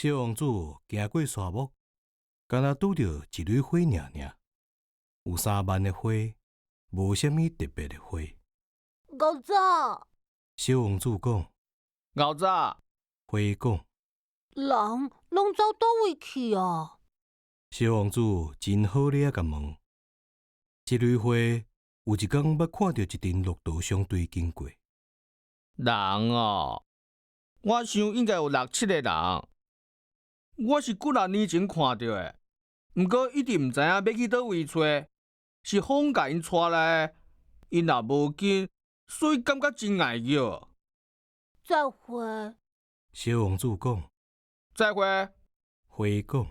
小王子行過沙漠，敢若拄著一蕊花爾爾，有3萬个花，無啥物特別的花。牛仔，小王子講，牛仔，花講，人攏走佗位去啊？小王子真好理仔共問。這蕊花有一工捌看著一陣駱駝商隊經過。人哦，我想應該有六七个人。我是幾若年前看著的，毋過一直毋知影欲去佗位揣，是風共𪜶帶來的，𪜶也無根，所以感覺真礙熱。再會。小王子講，再會。花講。